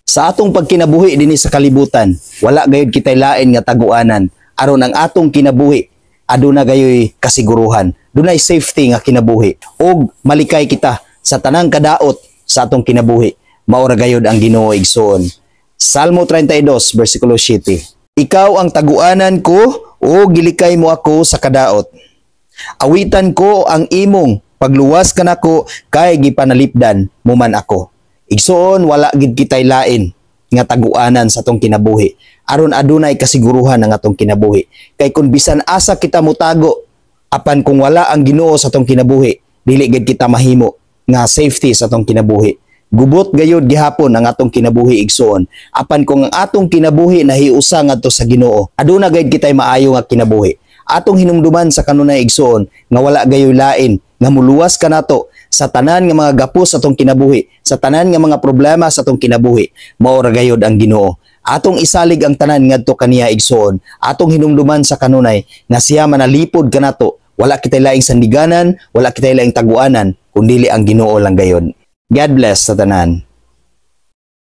Sa atong pagkinabuhi dinhi sa kalibutan, wala gayud kitay lain nga taguanan aron ang atong kinabuhi aduna gayoy kasiguruhan. Dunay safety nga kinabuhi ug malikay kita sa tanang kadaot sa atong kinabuhi. Mao ra gayud ang Ginoo, igsoon. Salmo 32 versikulo 7. Ikaw ang taguanan ko o gilikay mo ako sa kadaot. Awitan ko ang imong pagluwas kanako kay gipanalipdan mo man ako. Igsoon, wala gid kitay lain nga taguanan sa atong kinabuhi aron adunay kasiguruhan ang atong kinabuhi. Kay kung bisan asa kita motago, apan kung wala ang Ginoo sa atong kinabuhi, dili gid kita mahimo nga safety sa atong kinabuhi. Gubot gayud gihapon ang atong kinabuhi, igsoon. Apan kung ang atong kinabuhi nahiusa ngadto sa Ginoo, aduna gayud kitay maayo nga kinabuhi. Atong hinumduman sa kanunay, igsoon, nga wala gayoy lain nga muluwas kanato sa tanan nga mga gapos sa atong kinabuhi, sa tanan nga mga problema sa atong kinabuhi. Mao ra gayud ang Ginoo. Atong isalig ang tanan ngadto kaniya, igsoon. Atong hinumduman sa kanunay nga siya manalipod kanato. Wala kitay laing sandiganan, wala kitay laing taguanan, kundili ang Ginoo lang gayud. God bless sa tanan.